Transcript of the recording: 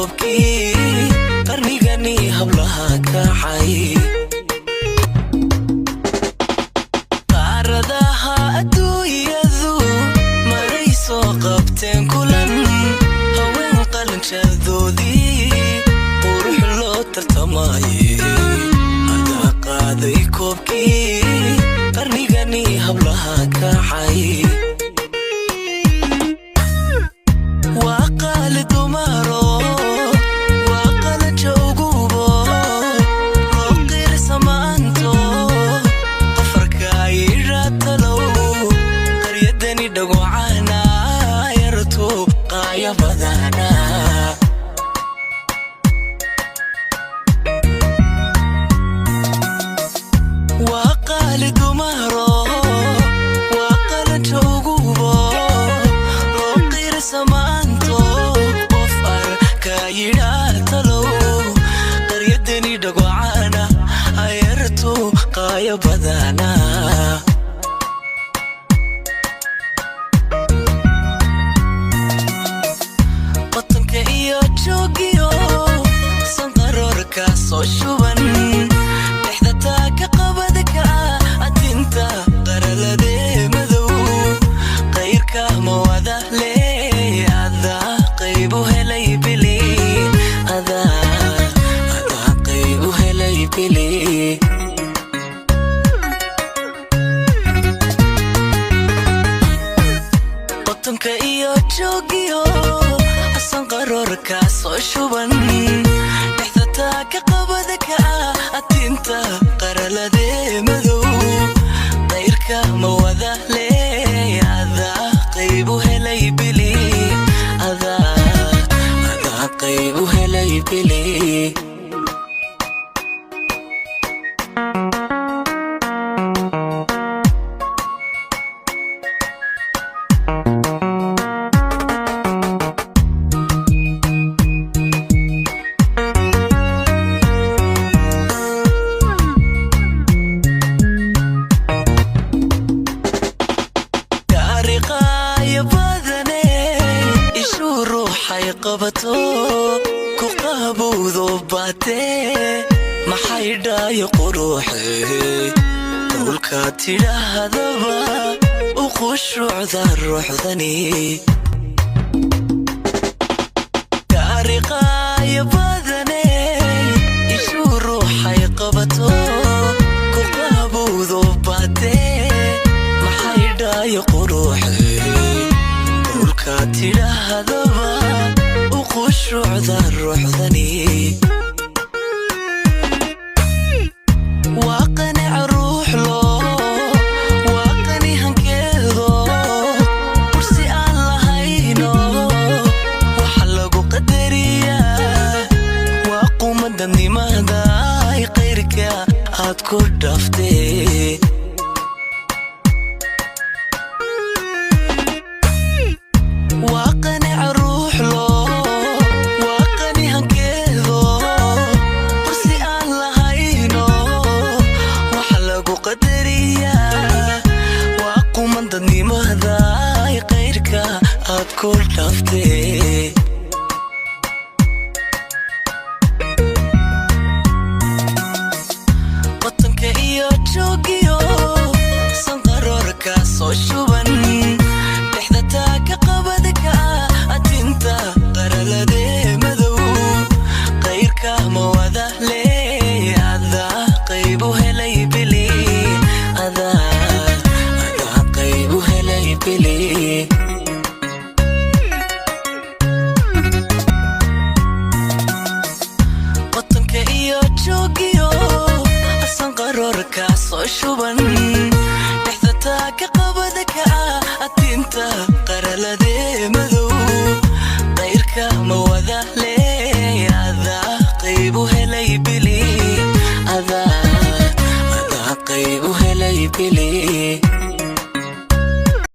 Koobkii qarnigani hablaha kacay, qaaradaha adduunyadu maray soo qabteen kulan, haween qalanjadoodii qurux loo tartamaye, adaa qaaday koobkii qarnigani hablaha kacay. Waa qaali dumaro, waa qalanjo ugubo loo qirsamaanto, qofarka yidhaatalow qaryadani dhagocana yartu qaaya badana. Waa qaali dumaro, waa qalanjo ugubo loo qirsamaanto, qof arka yidhaatalow qaryadani dhagocana ayartu qaaya badana. Qotonka iyo joogiyo sanqaroorka soo shuban, dhexda taaka qabadka, adinta qaraladee madow, qayrka mawada leh, adaa qaybu helay bili, adaa qaybu helay bili. Qotonka iyo joogiyo sanqaroorka soo shuban, dhexda taaka qabadka, atinta qaraladee madow, qayrka mawada leh, adaa qaybu helay bili, adaa qaybu helay bili. Taariikhaya badane ishuu ruuxay qabato ku qabowdo baatee, maxay dhaayo quruuxe qowlkaa tidhaahdaba u khushuucda ruuxdani. Taariikhaya badane ishuu ruuxay qabato ku qabowdo baatee, maxay dhaayo quruuxe qowlkaa tidhaahdaba u khushuucda ruuxdani. Waa qanic ruux loo, waa qani hankeedo, kursi aan lahayno waxa lagu qadariyaa, waa qumadadnimada ay qayrka aad ku dhaaftee. Waa qanic ruux loo, waa qani hankeedo, kursi aan lahayno waxa lagu qadariyaa, waa qumadadnimada ay qayrka aad ku dhaaftee. Qotonka iyo joogiyo sanqaroorka soo shuban, dhexda taaka qabadka, atinta qaraladee madow, qayrka mawada leh, adaa qaybu helay bili, adaa qaybu helay bili. Qotonka iyo joogiyo sanqaroorka soo shuban, dhexda taaka qabadka, atinta qaraladee madow, qayrka mawada leh, adaa qaybu helay bili, adaa qaybu helay bili.